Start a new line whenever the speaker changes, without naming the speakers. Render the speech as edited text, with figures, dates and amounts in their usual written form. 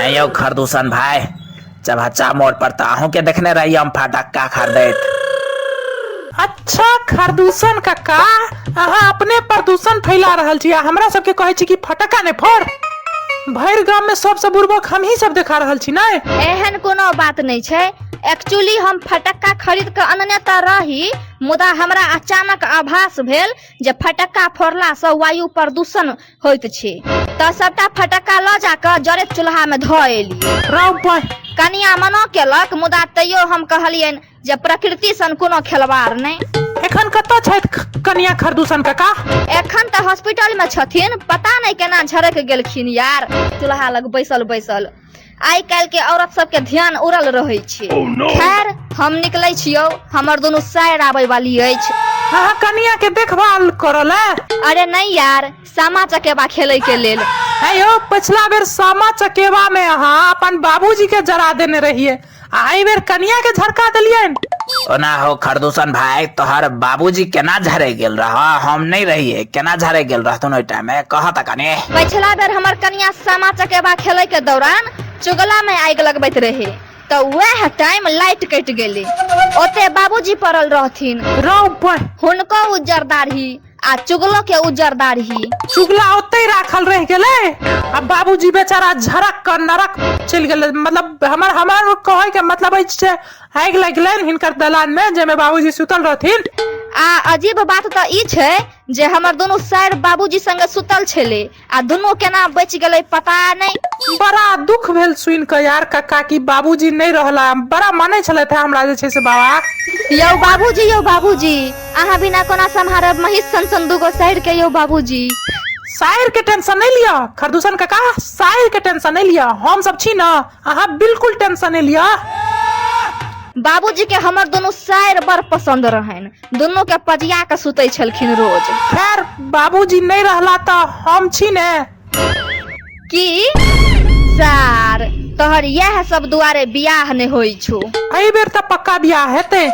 यौ खरदूषण भाई, चभच्चा मोड़ पर तऽ अहूँ के देखने रही हम फटक्का खरीदैत।
अच्छा खरदूषण कक्का, अहाँ अपने प्रदूषण फैला रहल छी आ हमरा सबके कहै छी कि फटक्का नहि फोड़। भरि गाम में सबसँ बुड़बक हमही सब देखा रहल छी नहि?
एहन कोनो बात नहि छै। एक्चुअली हम फटक्का खरीद कऽ अनने तऽ रही, मुदा हमरा अचानक आभास भेल जे फटक्का फोड़लासँ वायु प्रदूषण होइत छै, तऽ सबटा फटक्का लऽ जा कऽ जरैत चूल्हा मे धऽ एलियै।
रौ बहि।
कनिया मना केलक, मुदा तैयो हम कहलियनि जे प्रकृति सन कोनो खेलवाड़ नहि।
एखन कतऽ छथि कनिया खरदूषण काका?
एखन तऽ हॉस्पिटल मे छथिन, पता नहि केना झरकि गेलखिन यार चूल्हा लग बैसल बैसल। आइ काल्हि के औरत सबके ध्यान उड़ल रहै छै। खैर, हम निकलै छियौ, हमर दुनू साइर आबै वाली अछि।
अहाँ कनिया के देखभाल करऽ लए?
अरे नहि यार, सामा चकेबा खेलै के लेल।
हे यौ, पछिला बेर सामा चकेबा में अहाँ अपन बाबूजी के जरा देने रहिए आ एहि बेर कनिया के झरका देलियनि।
ओना हो खरदूषण भाई, तोहर बाबूजी केना झरे गेल रह? हम नहीं रहिए, केना झरे गेल रहथुन ओहि टाइम में, कह त कनी।
पछिला बेर हमर कनिया सामा चकेबा खेलै के दौरान चुगला में आगि लगबैत रहे, तऽ वएह टाइम लाइट कटि गेलै। ओते बाबूजी पड़ल रहथिन।
रौ बहि।
हुनको उज्जर दाढ़ी आ चुगलो के उज्जर दाढ़ी।
चुगला ओतै राखल रहि गेलै आ बाबूजी बेचारा झरक कऽ नरक चलि गेलै। मतलब हमर हमर कहै के मतलब अछि जे आगि लागि गेलनि हिनकर दलान मे, जाहिमे बाबूजी सुतल रहथिन।
आ अजीब बात तऽ ई छै जे हमर दुनू साइर बाबूजी संगे सुतल छलै आ दुनू केना बचि गेलै पता नहि।
बड़ा दुख भेल सुनि कऽ यार कक्का कि बाबूजी नहि रहला। बड़ा मानै छलथि हमरा जे छै से बाबा।
यौ बाबूजी, यौ बाबूजी, अहाँ बिना कोना सम्हारब महीष सन सन दूगो साइर के यौ बाबूजी।
साइर के टेंशन नहि लिअ खरदूषण कका, साइर के टेंशन नहि लिअ, हम सब छी ने, अहाँ बिल्कुल टेंशन नहि लिअ।
बाबूजी के हमर दुनू साइर बड़ पसंद रहनि, दुनू के पजिया के सुतै छलखिन रोज।
खैर, बाबूजी नहि रहला तऽ हम छी ने।
की सार, तोहर इएह सब दुआरे बियाह नहि होइ छौ।
एहि बेर तऽ पक्का बियाह हेतै।